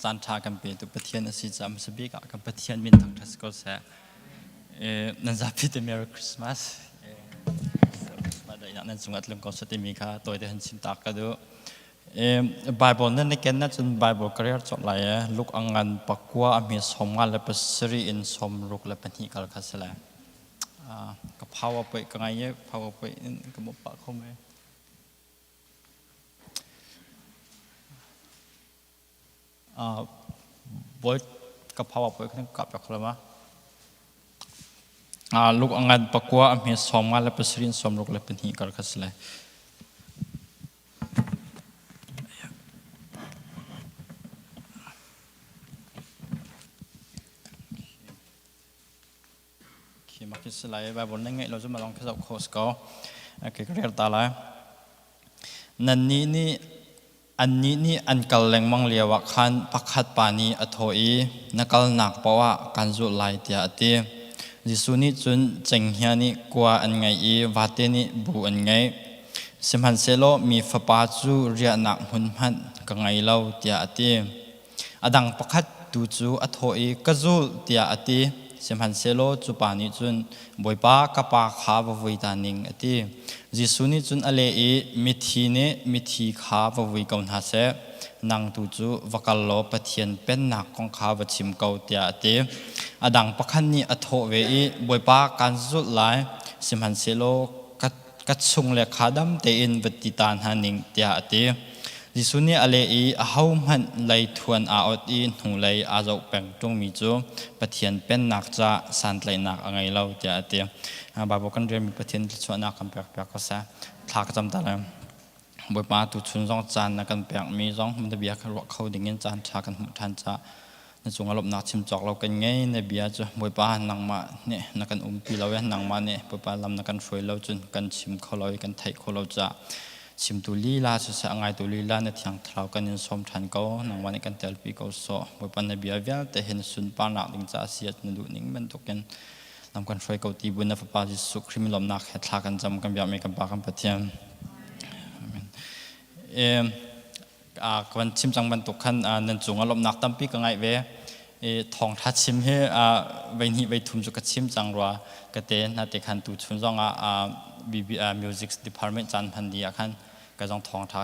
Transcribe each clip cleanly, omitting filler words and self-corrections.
Caan ṭha kan petu Pathian a si caah hmasa bik ah kan Pathian min thangṭhat si ko seh. Nan zapi te Merry Christmas. Christmas daihnak nan cungah tlung ko seh timi kha tawite han chim tak ka duh. Bible nan na ken ahcun Bible ka rel cawk lai i Luke a ngan pakua a hme 57 in 62 kal kha si lai. Ka PowerPoint ka ngai i PowerPoint in ka bawmh pah kho mei. Bawi ka PowerPoint kan kap piak kho lo ma? Luke a ngan pakua a hme 57 in 62 kar kha si lai. Khi mak khi si lai Bible na ngeih lo cu malong khi zoh kho si ko. Okay, ka rel ta lai. Nannih nih annih nih an kal lengmang lio ah khan pakhat pa nih a thawh i na kalnak paoh ah kan zulh lai tiah a ti. Jesuh nih cun cenghngia nih kua an ngeih i vate nih bu an ngeih. Sihmanhsehlaw mi fapa cu riahnak hmun hmanh ka ngei lo tiah a ti. A dang pakhat tu cu a thawh i ka zulh tiah a ti. Sihmanhsehlaw cu pa nih cun Bawipa ka pa kha va vui ta ning a ti. Jesuh nih cun a leh i mithi nih mithi kha va vui ko hna seh. Nang tu cu va kal law Pathian pennak kong kha va chim ko tiah a ti. A dang pakhat nih a thawh ve i Bawipa kaan zulh lai, sihmanhsehlaw ka chung le kha dam tein va ti ta hna ning tiah a ti. Jesuh nih a leh i ahohmanh lei thuan aa ot i hnulei aa zoh peng ṭungmi cu Pathian pennak ca santlaihnak a ngei lo tiah a ti. Baibal kan relmi Pathian thluachuahnak kan pek piak ko seh. Thla ka cam ta lai. Bawipa tuchun zong caan na kan pekmi zong na bia kha ruah kho dingin caan ṭha kan hmuh ṭhan caah na cungah lawmhnak chim cawk lo kan ngei. Na bia cu Bawipa nangmah nih na kan umpi lo i nangmah nih Bawipa lam na kan hruai lo cun kan chim kho lo i kan theih kho lo caah chimtu lila siseh a ngaitu lila na thiang thlarau kan in sawm ṭhan ko. Nangmah nih kan telpi ko sawh. Bawipa na bia vialte hi na sunparnak ding caah si na duh ning bantukin lam kan hruai ko ti bu na fapa Jesuh Khrih min lawmhnak he thla kan cam kan biakmi kan pa kan Pathian. Amen. Ka van chim cang bantuk khan nan cungah lawmhnak tampi ka ngaih ve. Thawngtha chim hi vei hnih vei thum cu ka chim cang rua ka te na te khan tu chun zong ah music department caan hman di ah khan ka zong thawngtha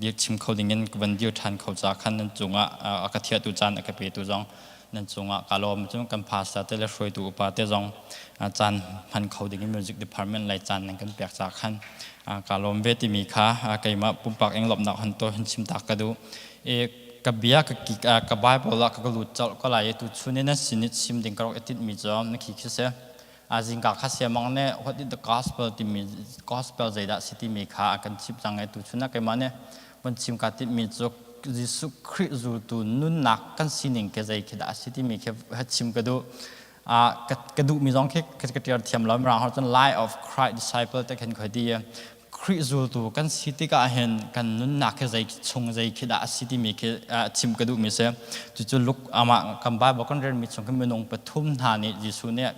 dir chim kho ding in ka van dir than kho ca khan nan cungah a ka thiatu caan a ka petu zong nan cungah ka lawm. Cun kan pastor te le hruaitu upa te zong caan hman kho ding in music department lei caan nan kan pek ca khan ka lawm ve timi kha keimah pumpak ing lawmhnak hon to hin chim tak ka duh. E ka bia ka ki ka bible ah ka lut colh ko lai. Tu chun in sin i chim ding ka rak i tinh mi cu na khi khi si zingka kha siamang ne what is the gospel timi, gospel zeidah si timi kha a kan chim cang. E tu chun ah keimah nih von chim ka tinh mi cu Jesuh Khrih zultu nunnak kan sining ke zei khi dah a si timi khi chim ka duh. Ka duhmi zong khi ka tiar thiam lo. Mirang cun life of Christ disciple te khin khoi ti. Khrih zultu kan si tikah hin kan nunnak khi zei chung zei khi dah a si timi khi chim ka duhmi si. Cucu Luke amah kan Bible kan relmi chung khi minung pathum hna nih Jesuh nih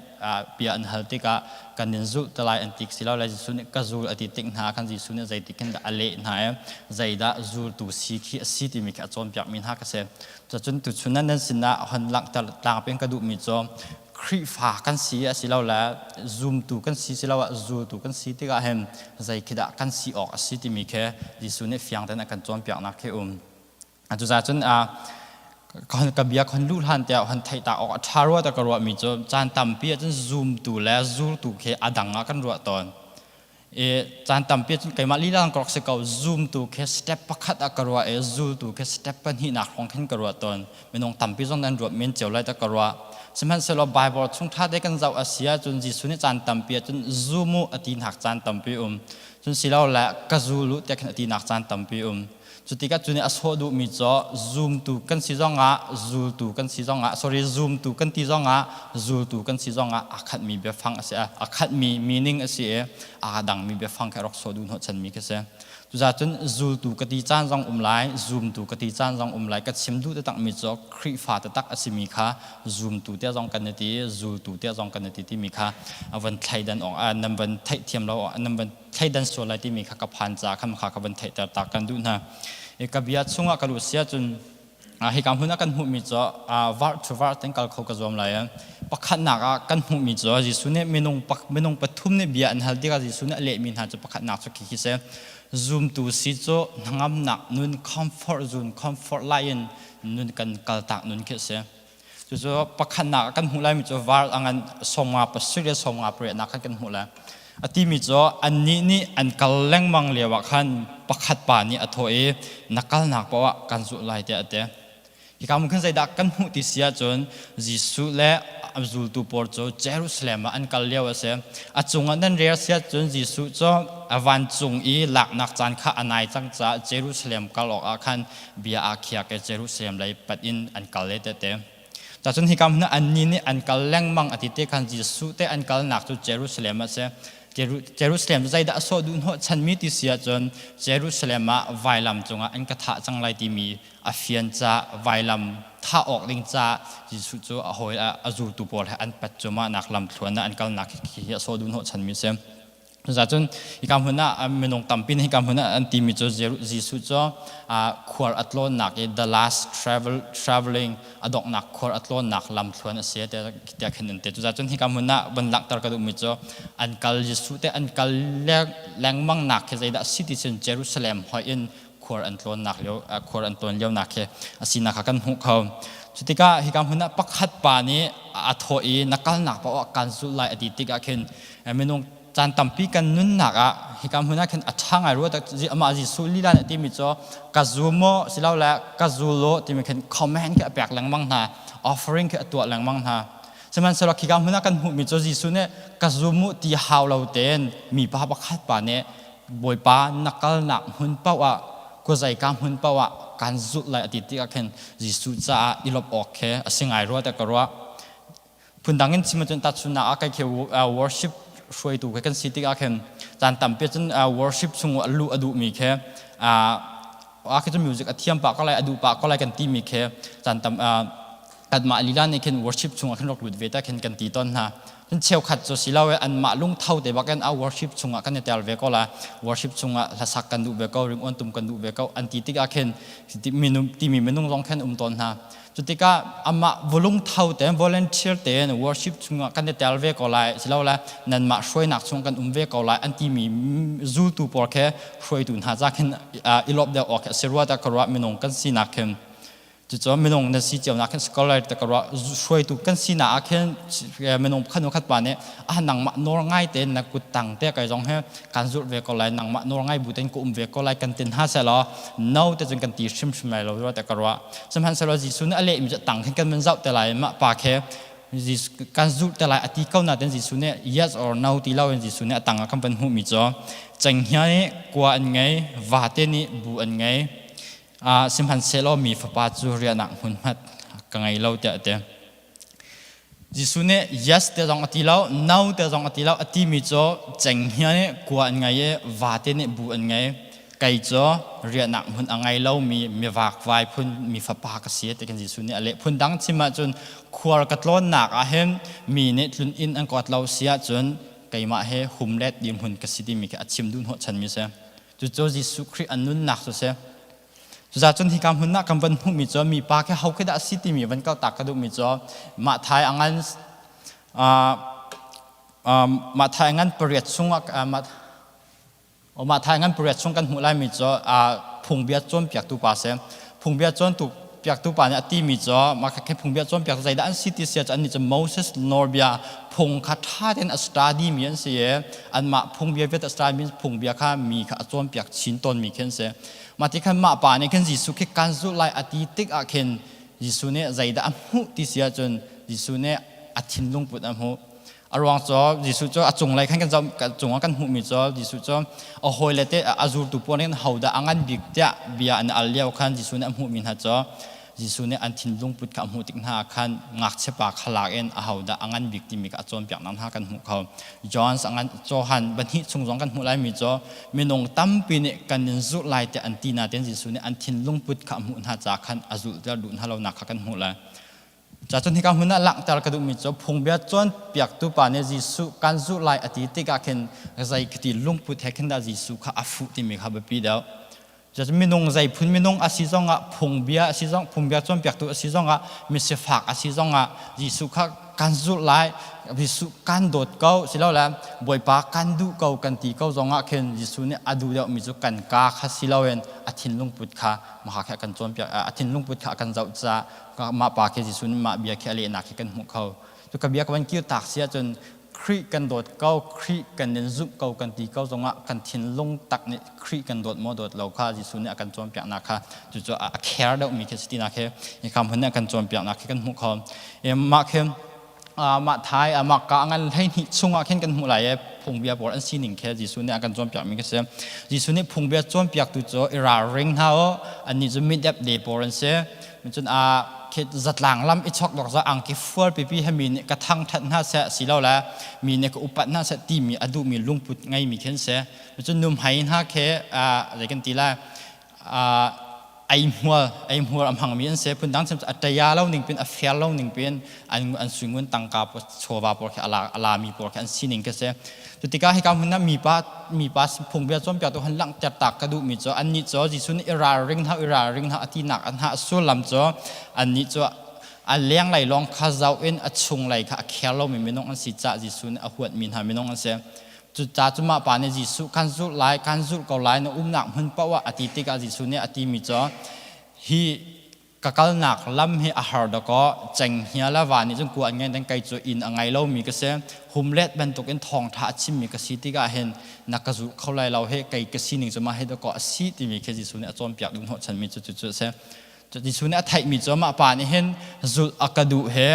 bia an hal tikah kan in zulh te lai an ti si lo le Jesuh nih ka zul a ti tik hna khan Jesuh nih zeitik hin dah a leh hna i zeidah zultu si khi a si timi khi a cawnpiakmi hna ka si. Cucun tuchun nan sinah hon langhter tlangpi ka duhmi cu Khrihfa kan si a si lo le zumtu kan si si lo ah zultu kan si tikah hin zei khi dah kan si awk a si timi khi Jesuh nih fiang tein a kan cawnpiaknak khi um. Cucaah cun ka bia khon luh hlan tiah hon theih ta awk a ṭha rua ta ka ruahmi cu caan tampi ahcun zumtu le zultu khi a dang ah kan ruah tawn. I caan tampi ahcun keimah lila ka rak si ko. Zumtu khi step pakhat ah ka ruah i zultu khi step pahnihnak hrawng khin ka ruah tawn. Minung tampi zong nan ruah men cio lai ta ka ruah. Sihmanhsehlaw Bible chung ṭha te kan zoh a si ahcun Jesuh nih caan tampi ahcun zum u a ti nak caan tampi um. Cun silole ka zul u tiah khin a ti nak caan tampi um. Cutikah cu nih a sawh duhmi cu zumtu kan si zongah zultu kan si zongah, sorry, zumtu kan ti zongah zultu kan si zongah aa khatmi biafang a si, a khatmi meaning a si i aa dangmi biafang kha rak sawh duh hnawhchanmi khi si. Cucaah cun zultu ka ti caan zong um lai, zumtu ka ti caan zong um lai. Ka chim duh taktakmi cu Khrihfa taktak a simi kha zumtu tiah zong kan i ti, zultu tiah zong kan i ti timi kha a van thleidan awk nan van theihthiam lo nan van thleidan sual lai timi kha ka phan caah khan kha ka van theihter ta kan duh hna. I ka bia chungah ka luh sia cun Hika hmun ah kan hmuhmi cu varh to varh ten kal kho ka zuam lai. Pakhatnak ah kan hmuhmi cu Jesuh nih minung minung pathum nih bia an hal tikah Jesuh nih a lehmi hna cu pakhatnak cu khi si. Zumtu si cu hnangamnak nun comfort zone comfort lai in nun kan kaltak nun khi si. Cucu pakhatnak ah kan hmuh laimi cu var a ngan sawmnga pasarih le sawmnga pariatnak khan kan hmuh lai. A timi cu annih nih an kal lengmang lio ah khan pakhat pa nih a thawh i na kalnak paoh ah kan zulh lai tiah a ti. Hika hmun khan zeidah kan hmuh ti si ahcun Jesuh le a zultu pawl cu Jerusalem ah an kal lio a si. A cungah nan rel si ahcun Jesuh cu a vancung i laknak caan kha a nai cang caah Jerusalem kal awkah khan bia aa khiak i Jerusalem lei panh in an kal le tete. Cacun hika hmun ah annih nih an kal lengmang a ti te khan Jesuh te an kalnak cu Jerusalem a si. Jerusalem cu zeidah a sawh duh hnawh chanmi ti si ahcun Jerusalem ah vailam cungah an ka thah cang lai timi a fian ca vailam thah awk ding ca Jesuh cu a hawi a zultu pawl he an pat cu mah nak lam thluan ah an kalnak hi a sawh duh hnawh chanmi a si. Cucaah hika hmun ah minung tampi nih hika hmun ah an timi cu Jesuh cu khual a tlawnnak i the last travel traveling a donghnak khual a tlawnnak lamthluan a si tiah khin an ti. Cucaah cun hika hmun ah van langhter ka duhmi cu an kal Jesuh te an kal lengmang nak khi zeidah a si ti cun Jerusalem hoih in khual an tlawnnak lio khual an tlawn lionak khi a sinak kha kan hmuh kho. Cutikah hika hmun ah pakhat pa nih a thawh i na kalnak paoh ah kan zulh lai a ti tikah khin minung caan tampi kan nunnak ah hika hmun ah khin a ṭha ngai rua amah Jesuh lila nih timi cu ka zum maw silole ka zul law timi khin comment khi a pek lengmang hna, offering khi a tuah lengmang hna. Sihmanhsehlaw khika hmun ah kan hmuhmi cu Jesuh nih ka zum u ti hau lo tein mipa pakhat pa nih Bawipa na kalnak hmun paoh ah khuazeika hmun paoh ah kan zulh lai a ti tikah khin Jesuh caah i lawmh awk khi a si ngai rua tiah ka ruah. Phundang in chim ahcun tahchunhnak ah kai khi worship hruaitu khi kan si tikah khin caan tampi cun worship chung a luh a duhmi khi a khi cu music a thiam pah ko lai, a duh pah ko lai kan timi khi caan tam kanmah lila nih khin worship chungah khin rak lut ve ta khin kan ti tawn hna. Cun cheukhat cu si lo anmah lungtho te bak in a worship chungah kan i tel ve ko la, worship chungah hlasak kan duh ve ko, ringawn tum kan duh ve ko an ti tikah khin timi minung zong khin um tawn hna. Cutikah amah vulungtho tein volunteer tein worship chungah kan i tel ve ko lai silole nanmah hruainak chung kan um ve ko lai an timi zultu pawl khi hruaitu hna ca khin i lawmh deuh awk a si rua dah ka ruah. Minung kan sinak khin cucu minung na si cio nak khin scholar te ka ruah. Hruaitu kan sinak ah khin minung pakhat khat pa nih ah nangmah nawl ngai tein na kut tang te kai zong he kan zulh ve ko lai, nangmah nawl ngai bu tein ka um ve ko lai kan tin ha selaw no te cun kan ti hrimhrim lai lo rua te ka ruah. Sihmanhsehlaw Jesuh nih a lehmi cu tang khin kan van zoh te lai. Mah pa khi kan zulh te lai a ti ko nain Jesuh nih yes or no ti loin Jesuh nih a tang ah kan van hmuhmi cu cenghngia nih kua an ngei, vate nih bu an ngei, sihmanhsehlaw mi fapa cu riahnak hmun hmat ka ngei lo tiah a ti. Jesuh nih yes te zong a ti lo, no te zong a ti lo. A timi cu cenghngia nih kua an ngei i vate nih bu an ngei. Kei cu riahnak hmun a ngei lomi mivakvai phun mi fapa ka si ti khin Jesuh nih a leh. Phundang chim ahcun khual ka tlawnnak ah hin mi nih tlun inn an kawt lo si ahcun keimah he humlet dirhmun ka si timi khi a chim duh hnawhchanmi a si. Cucu Jesuh Khrih a nunnak cu a si. Cucaah cun hika hmun ah kan van hmuhmi cu mipa khi ho khi dah a si timi van kaltak ka duhmi cu Matthai a ngan Matthai a ngan pariat chungah Matthai ngan pariat chung kan hmuh laimi cu phungbia cawnpiaktu pa si. Phungbia cawntu piaktu pa nih a timi cu mah khi phungbia cawnpiak zeidah an si ti si ahcun annih cu Moses nawlbia phung kha ṭha tein a study mi an si i anmah phungbia vialte a study mi phungbia kha mi kha a cawnpiak chin tawnmi khi an si. Mah ti khan mah pa nih khin Jesuh khi kan zulh lai a ti tik ah khin Jesuh nih zeidah a hmuh ti si ahcun Jesuh nih a thinlung put a hmuh. A ruang cu Jesuh cu a cunglei khan kan zoh cungah kan hmuhmi cu Jesuh cu a hawile te a zultu pawl nih hodah a ngan bik tiah bia an al lio khan Jesuh nih a hmuhmi hna cu Jesuh nih an thinlung put kha a hmuh tik hna ah khan ngakchia pa kha lak in ahodah a ngan bik timi kha a cawnpiaknak hna kan hmuh kho. John a ngan Johan pahnih chung zong kan hmuh laimi cu minung tampi nih kan in zulh lai tiah an ti nain Jesuh nih an thinlung put kha a hmuh hna caah khan a zulhter duh hna lonak kha kan hmuh lai. Cun hika hmun ah langhter ka duhmi cu phungbia cawnpiaktu pa nih Jesuh kan zulh lai a ti tikah khin zei khiti lungput he khin dah Jesuh kha a fuh timi kha biapi deuh. Minung zei phun minung a si zongah, phungbia a si zong, phungbia cawnpiaktu a si zongah, misifak a si zongah Jesuh kha kan zulh lai, Jesuh kan dawt ko, silole Bawipa kan duh ko kan ti ko zongah khin Jesuh nih a duh deuhmi cu kan kaa kha si loin a thinlung put kha mah kha kan cawnpiak, a thinlung put kha a kan zoh caah mah pa khi Jesuh nih mah bia khi a lehnak khi kan hmuh kho. Cu ka bia ka van kir tak si ahcun Khrih kan dawt ko, Khrih kan in zumh ko kan ti ko zongah kan thinlung tak nih Khrih kan dawt maw dawt lo kha Jesuh nih a kan cawnpiaknak kha cucu a care deuhmi khi si tinak khi hika hmun nih a kan cawnpiaknak khi kan hmuh kho. Mah khi mah thai mah ka ngan 12 chungah khin kan hmuh lai i phungbia pawl an sining khi Jesuh nih a kan cawnpiakmi khi si. Jesuh nih phungbia cawnpiaktu cu i ralring hna u, annih cu midep de pawl an si. Cun a zatlang lam i chok dok za angki fual pipi he mi nih ka thangthat hna seh silole mi nih ka upat hna seh timi a duhmi lungput ngeimi khin si. Cun nuhmei hna khi zei kan ti lai, eihmual eihmual a hmangmi an si. Phundang chim a ṭaya lo ning pin, a fair lo ning pin an suingun tangka chawva pawl khi a lami pawl khi an sining khi si. Cu tikah hika hmun ah mipa mipa phungbia cawnpiaktu han langhter tak ka duhmi cu annih cu Jesuh nih i ralring hna i ralring hna a tinak an hna sullam cu annih cu a lenglei lawng kha zoh in a chunglei kha a kher lomi minung an si caah Jesuh nih a huatmi hna minung an si. Cucaah cu mah pa nih Jesuh kan zulh lai, kan zulh ko lai, na umnak hmun paoh ah a ti tikah Jesuh nih a timi cu hi ka kalnak lam hi a har dakaw, cenghngia le va nih cun kua an ngei deng, kei cu inn a ngei lomi ka si, humlet bantukin thawngṭha a chimmi ka si tikah hin na ka zulh kho lai lo he, kei ka sining cu mah hi dakaw a si timi khi Jesuh nih a cawnpiak duh hnawhchanmi cu cucu a si. Jesuh nih a theihmi cu mah pa nih hin zulh a ka duh he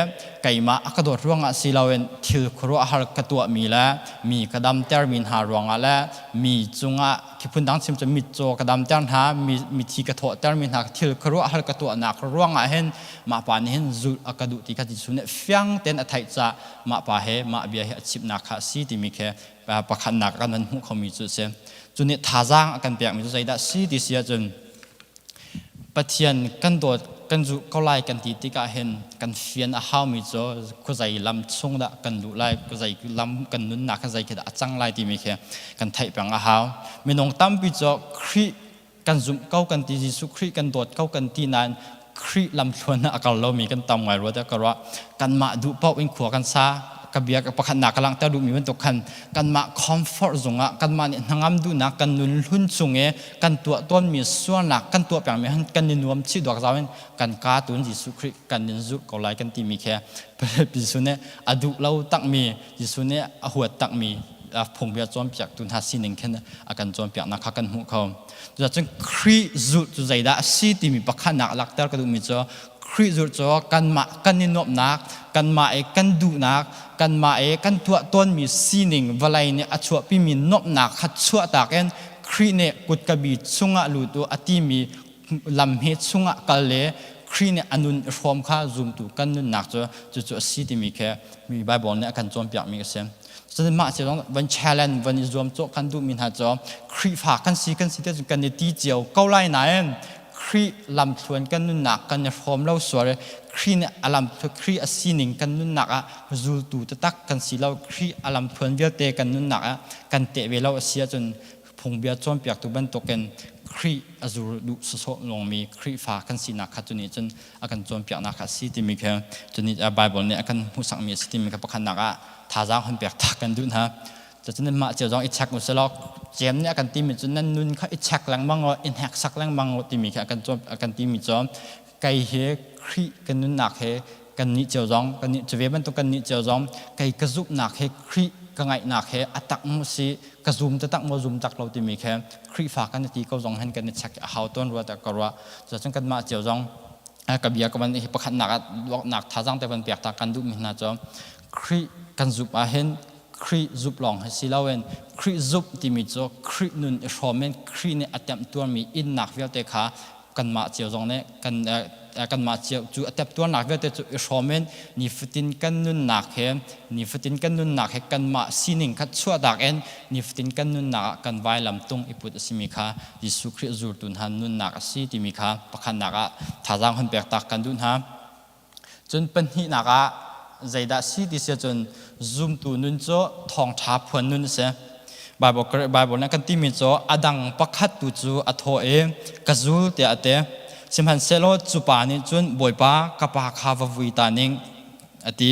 keimah a ka dawt ruangah si loin thil khuaruahhar ka tuahmi le mi ka damtermi hna ruangah le mi cungah khi phundang chim cu mitcaw ka damter hna, mithi ka thawhtermi hna thil khuaruahhar ka tuahnak ruangah hin mah pa nih hin zulh a ka duh ti kha Jesuh nih fiang tein a theih caah mah pa he mah bia hi a chimhnak kha a si timi khi pakhatnak kan van hmuh khomi cu a si. Cu nih thazaang a kan pekmi cu zeidah si ti si ahcun Pathian kan dawt, kan zulh ko lai kan ti tikah hin kan fian a haumi cu khuazei lam chung dah kan luh lai, khuazei lam kan nunnak kha zei khi dah a cang lai timi khi kan theih peng a hau. Minung tampi cu Khrih kan zumh ko kan ti, Jesuh Khrih kan dawt ko kan ti nain Khrih lamthluan ah a kal lomi kan tam ngai rua tiah ka ruah. Kanmah duh paoh in khua kan sa. Ka bia pakhatnak ka langhter duhmi bantuk khan kanmah comfort zung ah kanmah nih hnangam duhnak kan nun hlun chung i kan tuah tawnmi sualnak kan tuah pengmi han kan i nuam chih duak zau in kan ka tun Jesuh Khrih kan in zulh ko lai kan timi khi Jesuh nih a duh lo takmi, Jesuh nih a huat takmi phungbia cawnpiaktu hna sining khin a kan cawnpiaknak kha kan hmuh kho. Cucun Khrih zulh cu zeidah a si timi pakhatnak lakter ka duhmi cu Khrih zulh cu kanmah kan i nuamhnak, kanmah i kan duhnak, kanmah i kan tuah tawnmi sining vawlei nih a chuahpimi nuamhnak kha chuahtak in Khrih nih kutkabi chungah lut u a timi lam hi chungah kal le Khrih nih a nun i hrawm kha zumtu kan nunnak cu cucu a si timi khi mi Bible nih a kan cawnpiakmi a si. Cun mah cu van challenge, van i zuamcawh kan duhmi hna cu Khrihfa kan si kan si te cun kan i ti cio ko lai nain Khrih lamthluan kan nunnak kan i hrawm lo sual i Khrih nih a lam Khrih a sining kan nunnak ah zultu taktak kan si lo, Khrih a lamthluan vialte kan nunnak ah kan teh ve lo a si ahcun phungbia cawnpiaktu bantukin Khrih a zul duh sawsawh lawngmi Khrihfa kan sinak kha cu nih cun a kan cawnpiaknak kha a si timi kha cu nih Bible nih a kan hmuhsakmi a si timi kha pakhatnak ah thazaang hun pek tak kan duh hna. Cucun mah cio zong i check u selaw Jem nih a kan timi cu nan nun kha i check lengmang u, i hneksak lengmang u timi kha a kan a kan timi cu kei hi Khrih kan nunnak he kan nih cio zong kan nih cu ve bantuk kan nih cio zong kei ka zumhnak he Khrih ka ngaihnak he a tak mu si ka zum taktak maw zum tak lo timi khe Khrihfa kan ti ko zong hen kan i check a hau tawn rua ta ka ruah. Cucun kanmah cio zong ka bia ka van hi pakhatnak ah nak thazaang te van pek ta kan duhmi hna cu Khrih kan zumh ahhin Khrih zumh lawng hi si loin Khrih zumh timi cu Khrih nun i hrawm in Khrih nih a temtuarmi innak vialte kha kanmah cio zong nih kan kanmah cio cu a temtuarnak vialte cu i hrawm in nifatin kan nunnak he nifatin kan nunnak he kanmah sining kha chuahtak in nifatin kan nunnak ah kan vailam tung i put a simi kha Jesuh Khrih zultu hna nunnak a si timi kha pakhatnak ah thazaang hun pek tak kan duh hna. Cun pahnihnak ah zeidah si ti si ahcun zumtu nun cu thawngṭha phuan nun a si. Bible Bible nih kan timi cu a dang pakhat tu cu a thawh i ka zul tiah a ti. Sihmanhsehlaw cu pa nih cun Bawipa ka pa kha va vui ta ning a ti.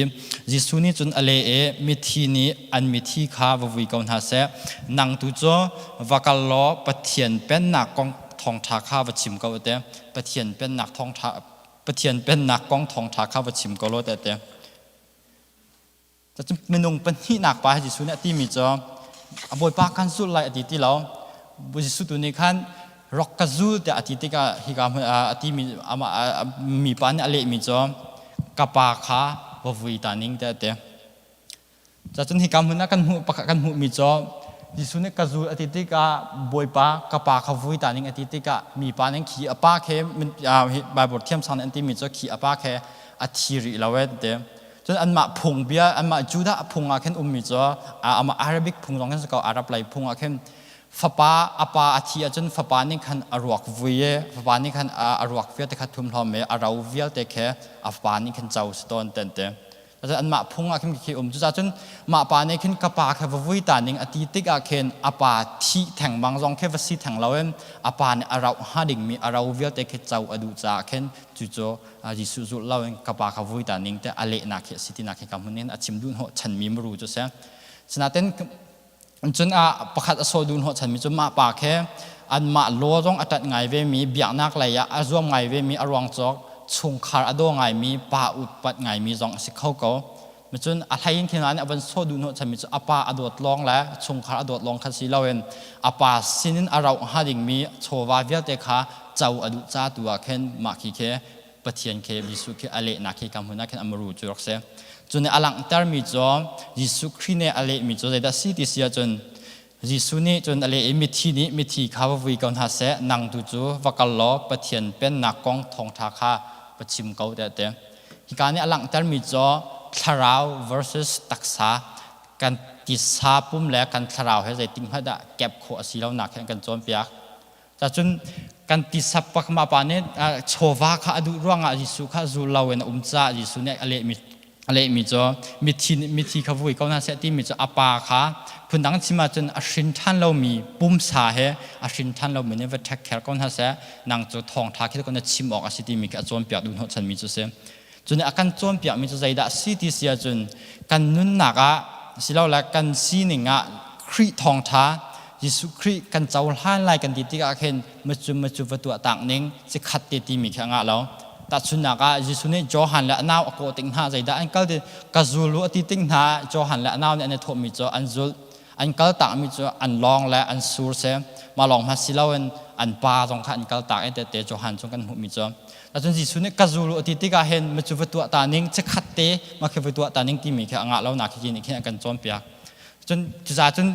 Jesuh nih cun a leh i mithi nih an mithi kha va vui ko hna seh. Nang tu cu va kal law Pathian pennak kong thawngṭha kha va chim ko a ti. Pathian pennak thawngṭha Pathian pennak kong thawngṭha kha va chim ko law tiah a ti. Cun minung pahnihnak pa Jesuh nih a timi cu a Bawipa kan zulh lai a ti ti lo. Jesuh tu nih khan rok ka zul tiah a ti tikah hika hmun a timi amah mipa nih a lehmi cu ka pa kha va vui ta ning tiah a ti. Cun hika hmun ah kan hmuh pakhat kan hmuhmi cu Jesuh nih ka zul a ti tikah Bawipa ka pa kha vui ta ning a ti tikah mipa nih khi a pa khe Bible thiamsang nih an timi cu khi a pa khe a thi rih lo e ti. Cun anmah phung bia anmah Judah phung ah khin ummi cu amah Arabic phung zong khin si ko Arab lei phung ah khin fapa a pa a thi ahcun fapa nih khan a ruak vui i fapa nih khan a ruak vialte kha thum hlawm i a ro vialte khi a fapa nih khan co si tawn ten te. Anmah phung ah khin khi um. Cucaah cun mah pa nih khin ka pa kha va vui ta ning a ti tik ah khin a pa thih thengmang zong khi va si theng loin a pa nih a rauh hnga dingmi a ro vialte khi co a duh caah khin cucu Jesuh zulh loin ka pa kha vui ta ning te a lehnak hi a si tinak hi ka hmun in a chim duh hnawh chanmi muru cu si. Sinain cun ah pakhat a sawh duh hnawh chanmi cu mah pa khi anmah law zong a ṭanh ngai vemi biaknak lei ah a zuam ngai vemi a ruang cawk chungkhar a daw ngaimi pa upat ngaimi zong a si kho ko. Cun a hlei in khin a van sawh duh hnawh chanmi cu a pa a dawt lawng le chungkhar a dawt lawng kha si loin a pa sinin a rauh hnga dingmi chawva vialte kha co a duh ca tu ah khin mah khi khi Pathian khi Jesuh khi a lehnak khi ka hmun ah khin a muru cu rak si. Cun a langhtermi cu Jesuh Khrih nih a lehmi cu zeidah si ti si ahcun Jesuh nih cun a leh i mithi nih mithi kha va vui ko hna seh, nang tu cu va kal law Pathian pennak kong thawngṭha kha va chim ko tiah a ti. Hika nih a langhtermi cu thlarau versus taksa kan tisa pum le kan thlarau he zeitik hmanh dah kep khawh a si lonak he an kan cawnpiak. Cacun kan tisa pakma pa nih chawva kha a duh ruangah Jesuh kha zul loin a um caah Jesuh nih a lehmi a lehmi cu mithi nih mithi kha vui ko hna seh timi cu a pa kha phundang chim ahcun a hrin ṭhan lomi pumsa he a hrin ṭhan lomi nih va ṭhekher ko hna seh nang cu thawngṭha khi na chim awk a si timi khi a cawnpiak duh hnawhchanmi cu si. Cun a kan cawnpiakmi cu zeidah a si ti si ahcun kan nunnak ah silole kan sining ah Khrih thawngṭha Jesuh Khrih kan cohlan lai kan ti tikah khin macu macu va tuah tak ning cikhat te timi khi a ngah lo. Tahchunhnak ah Jesuh nih Johan le a nau a kawh tik hna zeidah an kal ti ka zul u a ti tik hna Johan le a nau nih an i thawhmi cu an zulh an kal takmi cu an lawng le an sur si mah lawng hmanh si loin an pa zong kha an kal tak i tete Johan chung kan hmuhmi cu Cun Jesuh nih ka zul u a ti tikah hin macu va tuah ta ning chikkhat te mah khi va tuah ta ning timi khi a ngah lonak khi nih khin a kan cawnpiak. Cun cucaah cun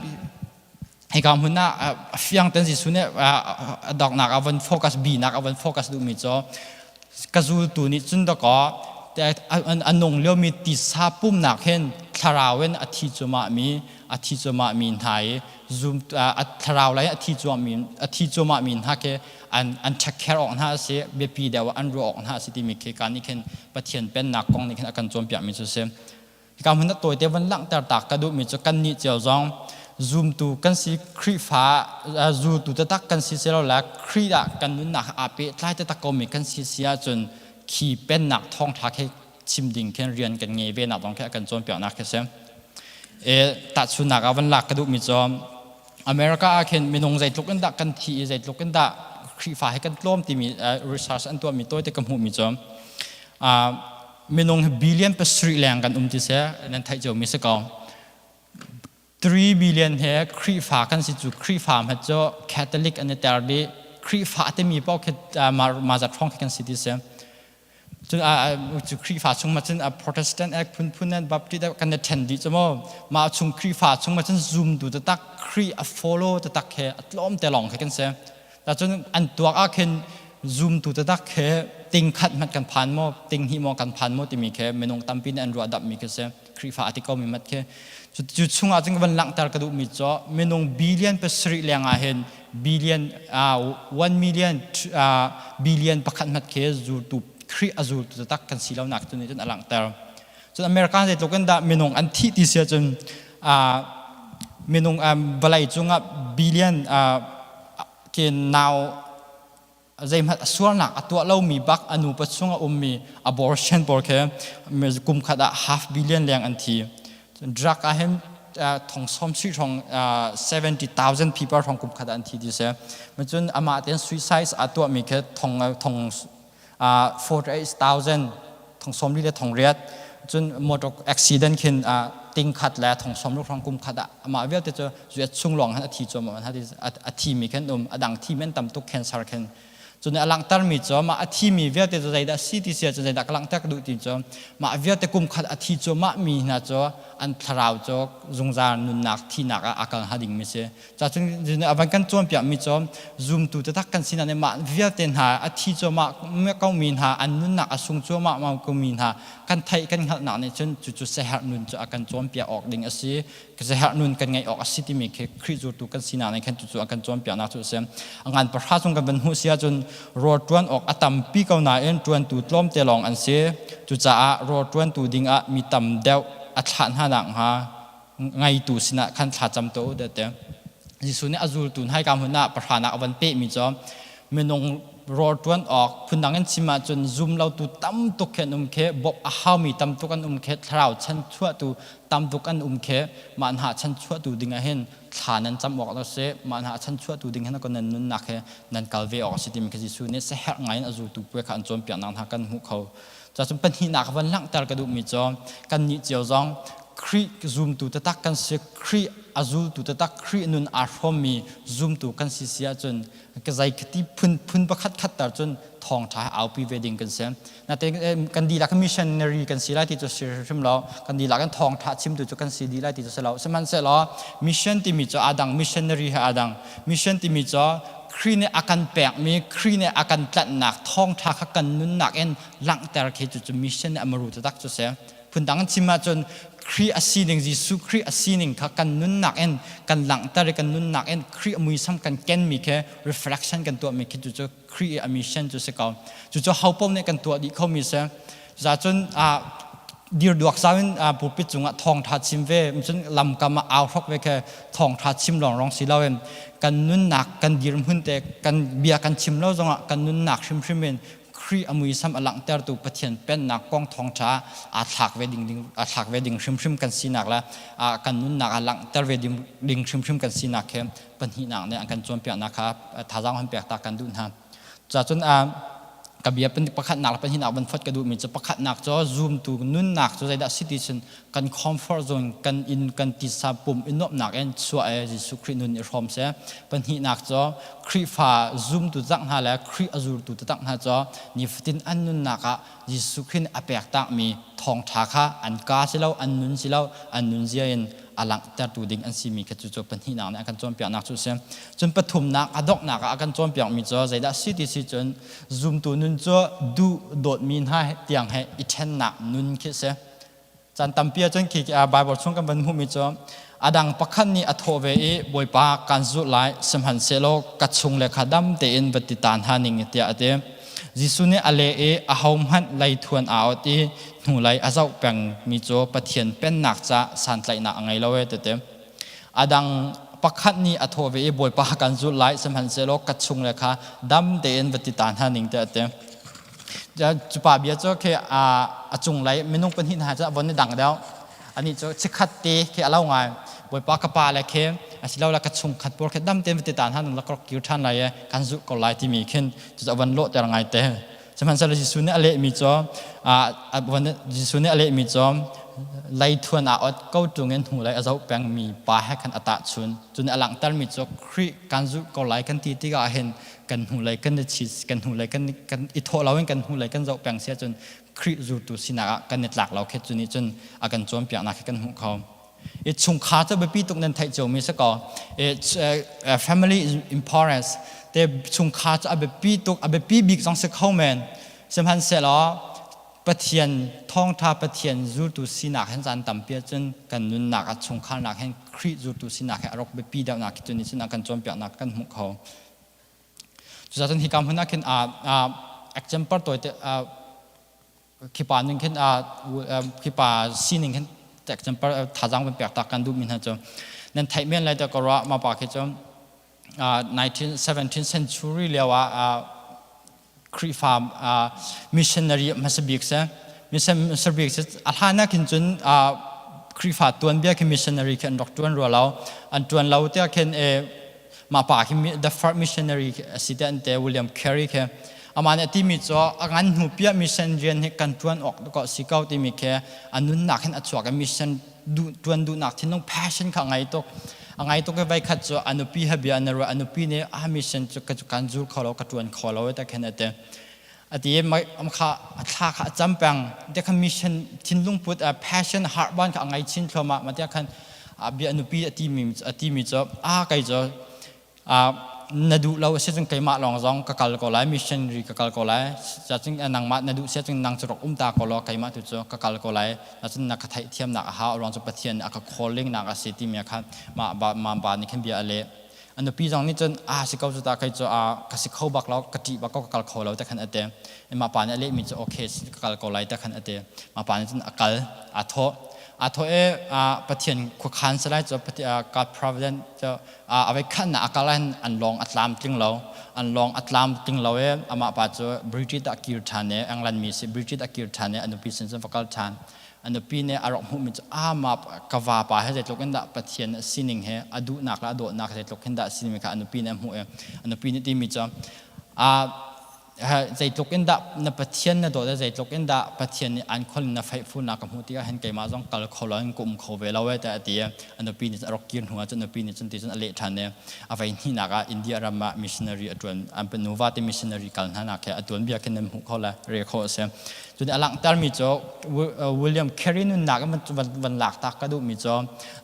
hika hmun ah a fiang ten Jesuh nih a doknak a von focus binak a von focus duhmi cu ka zultu nih cun dakaw a nung liomi tisa pumnak hin thlarau in a thi cuahmahmi a thi cuahmahmi hna i zum a thlarau lei a thi cuahmi a thi cuahmahmi hna khi an an ṭhekher awk hna a si biapi deuh ah an ruah awk hna a si timi khi ka nih khin Pathian pennak kong nih khin a kan cawnpiakmi cu a si. Hika hmun ah tawite von langhter ta ka duhmi cu kannih cio zong zumtu kan si Khrihfa zultu taktak kan si silole Khrih ah kan nunnak aa pehtlai taktak komi kan si si ahcun khi pennak thawngṭha khi chim ding khin rian kan ngei ve nak zong khi a kan cawnpiaknak khi a si. E tahchunnak ah van lak ka duhmi cu America ah khin minung zeitluk in dah kan thi i zeitluk in dah Khrihfa he kan tlawm timi research an tuahmi tawite ka hmuhmi cu minung billion 7 leng kan um ti seh nan theih cio mi si ko 3 billion he Khrihfa kan si cu Khrihfa hmat cu Catholic an i ter dih Khrihfa timi paoh khi ma zat hrawng khi kan si ti si Cun cu Khrihfa chung ma cun Protestant ek phunphun an Baptist kan i ṭhen dih cu mu. Mah chung Khrihfa chung ma cun zumtu taktak Khrih a follow taktak he a tlawm te lawng khi kan si. Ta cun an tuak ah khin zumtu taktak he ting khat hmanh kan phan maw, ting hnih maw kan phan maw timi khi minung tampi nih an ruah dap mi khi si. Khrihfa a ti ko mi mat khi. Cu chung ah cun ka van langhter ka duhmi cu minung billion 7 leng ah hin billion 1 million billion pakhat hmat khi zultu Khrih a zultu taktak kan si lonak cu nih cun a langhter. Cun America zeitluk in dah minung an thih ti si ahcun. Minung vawlei cungah billion ke nau zeihmanh sualnak a tuah lomi bak a nupa chung a ummi abortion pawl khi kum khat ah half billion leng an thi. Drug ah hin thong sawm sui hrawng 70,000 people hrawng kum khat ah an thi ti si. Cun amah tein suicide a tuahmi khi thong thong 48,000 thong sawm li le thong riat cun motor accident khin ting khat le thong sawm ruk hrawng kum khat ah amah vialte cu zuet chung lawng han a thi cuahmah a thi mi khan um a dang thi men tam tuk cancer khin cun a langhter mi cu mah a thi mi vialte cu zeidah si ti sia cu zeidah ka langhter ka duh ti cu mah vialte kum khat a thi cuahmah mi hna cu an thlarau cu zungzal nunnak thinak ah a kal hnga ding mi si. Cacun a van kan cawnpiak mi cu zumtu taktak kan sinak nih mah vialte hna a thi cuahmah ko mi hna an nunnak a sung cuahmah ko mi hna kan theih kan hngalhnak nih cun cucu siaherh nun cu a kan cawnpiak awk ding a si. Siaherh nun kan ngeih awk a si timi khi Khrih zultu kan sinak nih khan cucu a kan cawnpiaknak cu a si. A ngan pahra chung kan van hmuh si ahcun rawl ṭuan awk a tampi ko nain ṭuantu tlawmte lawng an si. Cucaah rawl ṭuantu dingah mi tam deuh a thlah hna nakhnga ngaitu sinah khan thlacam tuah u te. Jesuh nih a zultu hna hika hmun ah pahranak a van pehmi cu minung rawl ṭuan awk phundang in chim ahcun zum lotu tam tuk khi an um khi bawmh a haumi tam tuk an um khi thlarau chanchuahtu tam tuk an um khi mah hna chanchuahtu ding ah hin thla nan cam awk lo si mah hna chanchuahtu ding hin nan nunnak he nan kal ve awk a si timi khi Jesuh nih siaherh ngai in a zultu puai kha an cawnpiaknak hna kan hmuh kho. Cacun pahnihnak van langhter ka duhmi cu kannih cio zong Khrih zumtu taktak kan si, Khrih a zultu taktak, Khrih nun aa hrawmmi zumtu kan si si ahcun ka zei khati phun phun pakhat khat tar cun thawngṭha he aupi ve ding kan si. Natein kan dihlak missionary kan si lai ti cu si hrim lo. Kan dihlak in thawngṭha chimtu cu kan si dih lai ti cu si lo. Sihmanhsehlaw mission timi cu aa dang, missionary he aa dang. Mission timi cu Khrih nih a kan pekmi, Khrih nih a kan tlanhnak thawngṭha kha kan nunnak in langhter khi cucu mission nih a maru taktak cu si. Phundang in chim ahcun Khrih a sining, Jesuh Khrih a sining kha kan nunnak in kan langhter i kan nunnak in Khrih a muisam kan kenmi khi reflection kan tuahmi khi cucu Khrih i a mission cu si ko. Cucu ho paoh nih kan tuah dih khomi si. Cucaah dirduak zau in pulpit cungah thawngṭha chim ve, cun lamkam ah au hrok ve khi thawngṭha chim lawnglawng si loin kan nunnak kan dirhmun te kan bia kan chim lo zongah kan nunnak hrimhrim in Khrih a muisam a langhtertu Pathian pennak kong thawngṭha aa thlak ve ding aa thlak ve ding hrimhrim kan sinak le kan nunnak a langhter ve ding, ding hrimhrim kan sinak khi pahnihnak nih an kan cawnpiaknak kha thazaang han pek ta kan duh hna. Cacun ka bia pakhatnak le pahnihnak van fot ka duhmi cu pakhatnak cu zumtu nunnak cu zeidah si ti cun kan comfort zone kan inn kan tisa pum i nuamhnak in chuah e Jesuh Khrih nun i hrawm seh. Pahnihnak cu Khrihfa zumtu tak hna le Khrih a zultu taktak hna cu nifatin an nunnak ah Jesuh Khrih nih a pek takmi thawngṭha kha an ka si lo an nun si lo an nunzia in a langhtertu ding an simi kha cucu pahnihnak nih a kan cawnpiaknak cu a si. Cun pathumnak a donghnak ah a kan cawnpiakmi cu zeidah a si ti si cun zumtu nun cu duh dawtmi hna tiang he i ṭhennak nun khi a si. Caan tampi ahcun khi Bible chung kan van hmuhmi cu a dang pakhat nih a thawh ve i Bawipa kan zulh lai sihmanhsehlaw ka chung le kha dam tein va ti ta hna ning tiah a ti. Jesuh nih a leh i ahohmanh leithuan aa ot i hnulei a zoh pengmi cu Pathian pennak ca santlaihnak a ngei lo e tete. A dang pakhat nih a thawh ve i Bawipa kan zulh lai sihmanhsehlaw ka chung le kha dam tein va ti ta hna ning tiah a ti. Cu pa bia cu khi a cunglei minung pahnih hna cu a von i dang deuh. Anih cu chikkhat te khi a lo ngai. Bawipa ka pa le khi asilole ka chungkhat pawl khi dam tein va ti ta hna ning la ka rak kir ṭhan lai i kan zulh ko lai timi khin cucu a von lawhter ngai te. Sihmanhsehlaw Jesuh nih a lehmi cu Jesuh nih a lehmi cu leithuan aa ot ko ṭung in hnulei a zoh pengmi pa he khan a tahchun. Cun a langhtermi cu Khrih kan zulh ko lai kan ti tikah hin kan hnulei kan i chis kan hnulei kan kan i thawh loin kan hnulei kan zoh peng si ahcun Khrih zultu sinak ah kan i tlak lo khi cu nih cun a kan cawnpiaknak khi kan hmuh kho. I chungkhar cu biapi tuk nan theih ciomi si ko. I family is important. Te chungkhar cu a biapi tuk, a biapi bik zong si kho men. Sihmanhsehlaw Pathian thawngṭha Pathian zultu sinak hin caan tampi ahcun kan nunnak ah chungkharnak hin Khrih zultu sinak hi a rak biapi deuhnak khi cu nih cun a kan cawnpiaknak kan hmuh kho. Cucaah cun hika hmun ah khin example tawite khi pa ning khin khi pa sining khin example thazaang van pek tak kan duhmi hna cu. Nan theih men lai te ko rua mah pa khi cu 19 17th century lio ah Khrihfa missionary hmasa bik si. Hmasa bik si. A hlan ah khin cun Khrihfa tuanbia khi missionary khi an rak ṭuan rua lo. An ṭuan lo tiah khin mah pa khi the first missionary a si te an te William Carey khi amah nih a timi cu a ngan hnu piah mission rian hi kan ṭuan awk ko si ko timi khi a nunnak hin a chuak i mission ṭuan duhnak thinlung passion kha a ngei tuk. A ngai tuk i voikhat cu a nupi he bia an i ruah. A nupi nih a mission cu ka kan zul kho lo, ka ṭuan kho lo ti khin a ti. A ti i kha a thla kha a cam peng. Ti khan mission thinlung put passion heart ban kha a ngei chin thluahmah. Mah tiah khan bia a nupi a timi cu a kei cu na duh lo a si cun keimah lawng zong ka kal ko lai, missionary ka kal ko lai. Cun nangmah na duh sia cun nang cu rak um ta ko law keimah tu cu ka kal ko lai. Cun na ka theihthiamnak a hau ruang cu Pathian nih a ka calling nak a si timi khan mah ma pa nih khan bia a leh. A nupi zong nih cun a si ko cu ta kei cu a ka si kho bak lo, ka ṭih bak ko, ka kal kho lo te khan a ti. Mah pa nih a lehmi cu okay ka kal ko lai te khan a ti. Mah pa nih cun a kal, aa thawh. Aa thawh i Pathian khuakhan si lai cu God providence cu a voi khatnak a kal ahhin an lawng a tlamtling lo. An lawng a tlamtling lo i amah pa cu British ah kir ṭhan i England mi si British a kir ṭhan i a nupi sin cun va kal ṭhan. A nupi nih a rak hmuhmi cu amah ka vapa he zeitluk in dah Pathian a sining he a duhnak le a dawtnak zeitluk hin dah a sining kha a nupi nih a hmuh i a nupi nih timi cu zeitluk in dah na Pathian na dawt i zeitluk in dah Pathian nih an khol in na faithfulnak ka hmuh tikah hin keimah zong kal kho lo in ka um kho ve lo e tiah a ti i a nupi nih cun a rak kir hnu ah cun nupi nih cun ti cun a leh ṭhan i a voi hnihnak ah India ram ah missionary a ṭuan an nuva te missionary kal hna nak he a tuanbia khin nan hmuh kho le rel khawh a si. Cun a langhtermi cu William Carey nunnak in van lak tak ka duhmi cu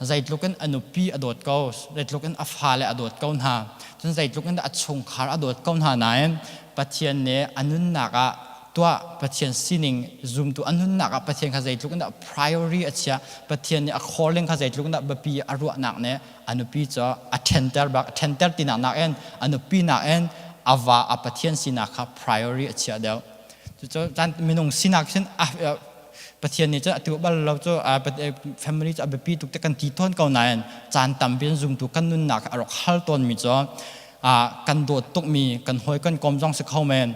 zeitluk in a nupi a dawt ko, zeitluk in a fale a dawt ko hna, cun zeitluk in a chungkhar a dawt ko hna nain Pathian nih a nunnak ah tuah Pathian sining zumtu a nunnak ah Pathian kha zeitluk in dah priority a chiah, Pathian nih a calling kha zeitluk in dah biapi a ruahnak nih a nupi cu a ṭhenter bak, a ṭhenter tinak nakin a nupi nakin a va a Pathian sinak kha priority a chiah deuh. Cucu minung sinak cun Pathian nih cun a tuah bal lo cu family cu a biapi tuk te kan ti tawn ko nain caan tampi in zumtu kan nunnak a rak hal tawnmi cu kan dawt tukmi kan hawi kan kom zong si kho men,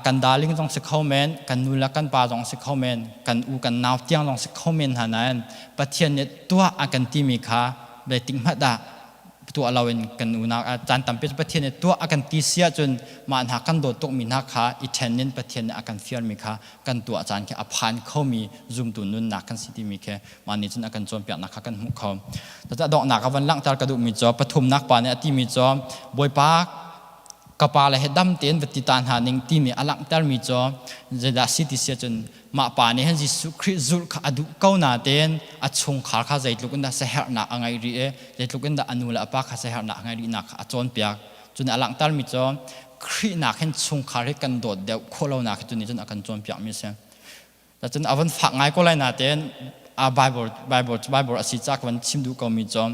kan darling zong si kho men, kan nu le kan pa zong si kho men, kan u kan nau tiang zong si kho men hna nain Pathian nih tuah a kan timi kha zeitik hmanh dah tuah loin kan unau caan tampi cu Pathian nih tuah a kan ti si ahcun mah hna kan dawt tukmi hna kha i ṭhen in Pathian nih a kan fialmi kha kan tuah caan khi a phan khomi zumtu nunnak kan si timi khi mah nih cun a kan cawnpiaknak kha kan hmuh kho. Cucaah donghnak a van langhter ka duhmi cu pathumnak pa nih a timi cu Bawipa ka pa le he dam tein va ti ta hna ning timi a langhtermi cu zeidah si ti si ahcun mah pa nih hin Jesuh Khrih zulh kha a duh ko nain a chungkhar kha zeitluk in dah siaherhnak a ngeih rih i zeitluk in dah a nu le a pa kha siaherhnak a ngeih rihnak kha a cawnpiak. Cun a langhtermi cu Khrih nak hin chungkhar hi kan dawt deuh khawh lonak hi cu nih cun a kan cawnpiakmi a si. Cun a van fak ngai ko lai nain a Bible Bible Bible a si caah ka van chim duh komi cu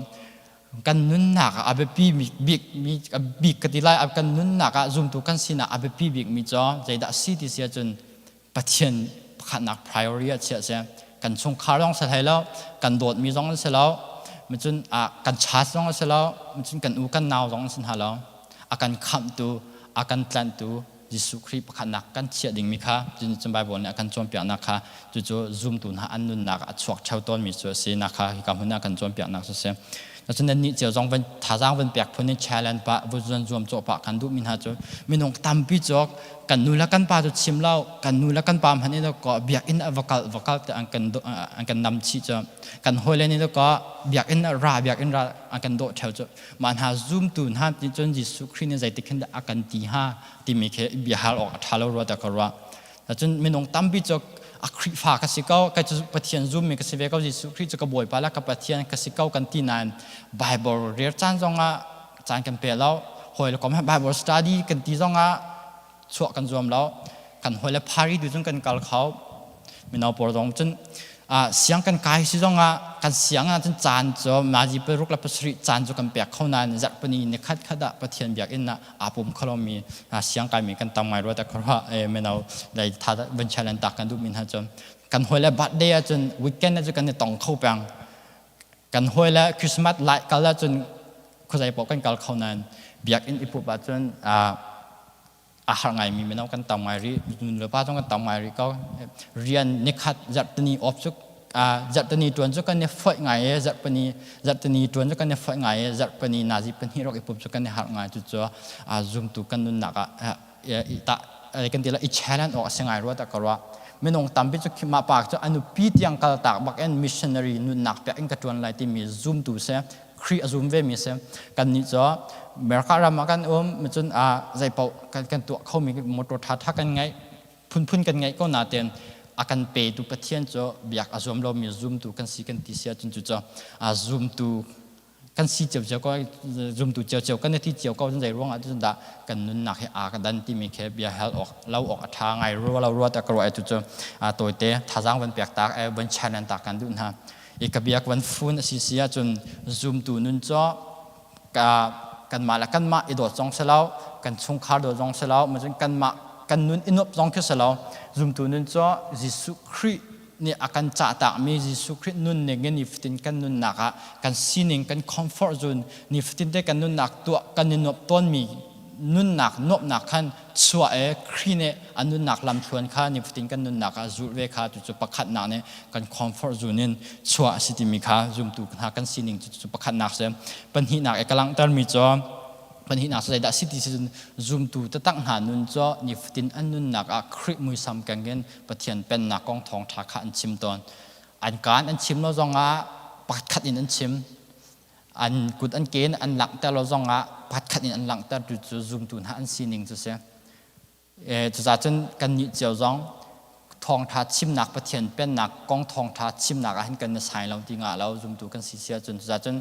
kan nunnak ah a biapi bik mi bik ka ti lai kan nunnak ah zumtu kan sinak a biapi bik mi cu zeidah si ti si ahcun Pathian pakhatnak priority ah chiah si. Kan chungkhar zong si hlei lo, kan dawtmi zong an si lo, cun kan church zong a si lo, cun kan u kan nau zong an si hna lo. A kan khamhtu, a kan tlanhtu Jesuh Khrih pakhatnak kan chiah dingmi kha cun Bible nih a kan cawnpiaknak kha cucu zumtu hna an nunnak a chuak theo tawnmi cu a si nak kha hika hmun ah kan cawnpiaknak cu a si. Cun nannih cio zong van thazaang van pek phun in challenge pah van zuam cawh pah kan duhmi hna cu minung tampi cu kan nu le kan pa cu chim lo, kan nu le kan pa hmanh in ko biakinn ah va kal va kal te an kan nam chih cu kan hawile nih ko biakinn ah ra, biakinn ra an kan dawh theo cu mah hna zumtu hna nih cun Jesuh Khrih nih zeitik hin dah a kan ti hnga timi khi bia hal awk a ṭha lo rua ta ka ruah. Cun minung tampi cu a Khrihfa ka si ko, kei cu Pathian zummi ka si ve ko, Jesuh Khrih cu ka Bawipa le ka Pathian ka si ko kan ti nain Bible rel caan zongah caan kan pe lo. Hawi le kom he Bible study kan ti zongah chuah kan zuam lo. Kan hawi le phari tu cun kan kal kho. Mino pawl zong cun siang kan kai si zongah kan siang ah cun caan cu nazi 67 caan cu kan pek kho nain zarhpini ni khat khat ah Pathian biakinn ah aa pum kho lomi siang kaimi kan tam ngai rua ta khuaruah mino dai tha van challenge tak kan duhmi hna cu kan hawi le birthday ahcun weekend ah cu kan i tong kho peng. Kan hawi le Christmas lai kal ahcun khuazei paoh kan kal kho nain biakinn i pup ahcun a har ngaimi mino kan tam ngai rih. Nu le pa zong kan tam ngai rih ko. Rian nikhat zarhtini off cu zarhtini tuan cu kan i foih ngai i zarhpini zarhtini tuan cu kan i foih ngai i zarhpini nazi pahnih rak i pup cu kan i harh ngai. Cucu zumtu kan nunnak ah i tah kan ti la i challenge awk a si ngai rua ta ka ruah. Minung tampi cu mah pa cu a nupi tiang kal tak bak in missionary nunnak pek in ka tuan lai timi zumtu si, Khrih a zum ve mi si. Kan nih cu America ram ah kan um cun zei paoh kan tuah khomi motor tha tha kan ngeih, phunphun kan ngeih ko nain a kan petu Pathian cu biak a zuam lomi zumtu kan si kan ti si ahcun cu cu zumtu kan si cio ko, zumtu cio kan i ti cio ko. Zei ruang ah cun dah kan nunnak hi aa ka dan timi khi bia hal awk lo awk a ṭha ngai rua lo rua ta ka ruah. Cu cu tawite thazaang van pek tak van challenge tak kan duh hna i ka biak van fun a si si ahcun zumtu nun cu ka kanmah le kanmah i dawt zong si lo, kan chungkhar dawt zong si lo, macun kanmah kan nun i nuamh zong khi si lo. Zumtu nun cu Jesuh Khrih nih a kan cahtakmi Jesuh Khrih nunning in nifatin kan nunnak ah kan sining, kan comfort zone, nifatin te kan nunnak tuah kan i nuamh tawnmi nunnak nuamhnak khan chuah e Khrih nih a nunnak lamthluan kha nifatin kan nunnak ah zulh ve kha cucu pakhatnak nih kan comfort zone in chuah a si timi kha zumtu hna kan sining cu pakhatnak si. Pahnihnak i ka langhtermi cu, pahnihnak cu zeidah si ti si cun, zumtu taktak hna nun cu nifatin an nunnak ah Khrih muisam keng in Pathian pennak kong thawngṭha kha an chim tawn. An kaan an chim lo zongah pakhatkhat in an chim. An kut an ke in an langhter lo zongah pakhatkhat in an langhter. Tu cu zumtu hna an sining cu si. Cucaah cun kannih cio zong thawngṭha chimnak, Pathian pennak kong thawngṭha chimnak ah hin kan i sai lo ti ngah lo zumtu kan si si ahcun. Cucaah cun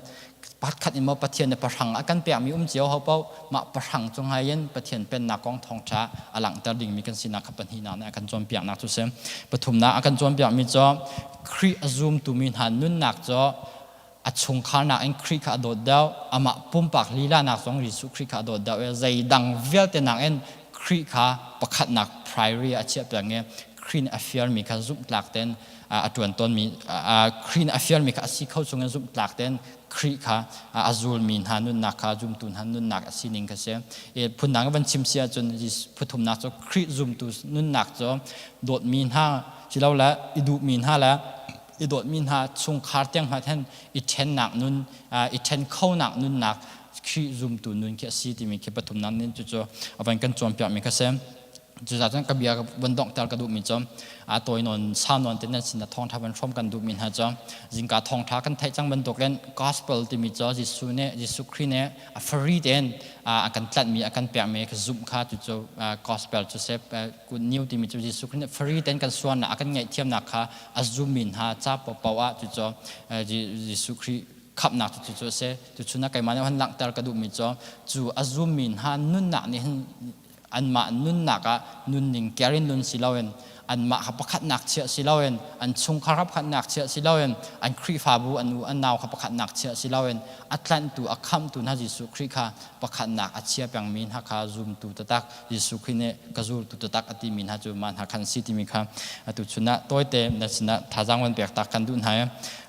pakhat in maw Pathian nih pahrang a kan pekmi um cio ho paoh mah pahrang cung hai in Pathian pennak kong thawngṭha a langhter dingmi kan sinak kha pahnihnak nih a kan cawnpiaknak cu si. Pathumnak a kan cawnpiakmi cu Khrih a zumtumi hna nunnak cu a chungkharnak in Khrih kha a dawt deuh, amah pumpak lilanak zong Jesuh Khrih kha a dawt deuh i zeidang vialte nakin Khrih kha pakhatnak priority a chiah peng i Khrih nih a fialmi kha zumhtlak tein a ṭuan tawnmi, Khrih nih a fialmi kha a si kho chungin zumhtlak tein Khrih kha a zulmi hna nunnak kha zumtu hna nunnak a sining kha si. I phundang van chim si ahcun phuthumnak cu Khrih zumtu nunnak cu dawtmi hna silole i duhmi hna le i dawtmi hna chungkhar tiang hmanh hin i ṭhennak nun, i ṭhen khonak nunnak Khrih zumtu nun khi a si timi khi pathumnak nin cucu a van kan cawnpiakmi kha si. Cucaah cun ka bia van donghter ka duhmi cu a tawi nawn sau nawn te nan sin ah thawngṭha van hrawm kan duhmi hna cu zingka thawngṭha kan theih cang bantukin gospel timi cu Jesuh nih, Jesuh Khrih nih a free tein a kan tlanhmi, a kan pekmi ka zumh kha cucu gospel cu si. Good news timi cu Jesuh Khrih nih free tein kan sualnak a kan ngaihthiamnak kha a zummi hna ca paohpaoh ah cucu Jesuh Khrih khamhnak cu cucu a si. Tuchun ah keimah nih han langhter ka duhmi cu cu a zummi hna nunnak nih hin anmah nunnak ah nunning ker in nun si loin, anmah kha pakhatnak chiah si loin, an chungkhar kha pakhatnak chiah si loin, an Khrihfabu an u an nau kha pakhatnak chiah si loin, a tlanhtu a khamhtu hna Jesuh Khrih kha pakhatnak a chia pengmi hna kha zumtu taktak, Jesuh Khrih nih ka zultu taktak a timi hna cu mah hna khan si timi kha atu chun ah tawite na sinah thazaang van pek tak kan duh hna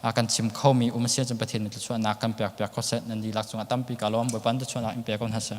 i kan chim khomi um sia cun Pathian nih thluachuahnak kan pek piak ko seh. Nan dihlak cungah tampi ka lawm. Bawipa thluachuahnak in pe ko hna seh.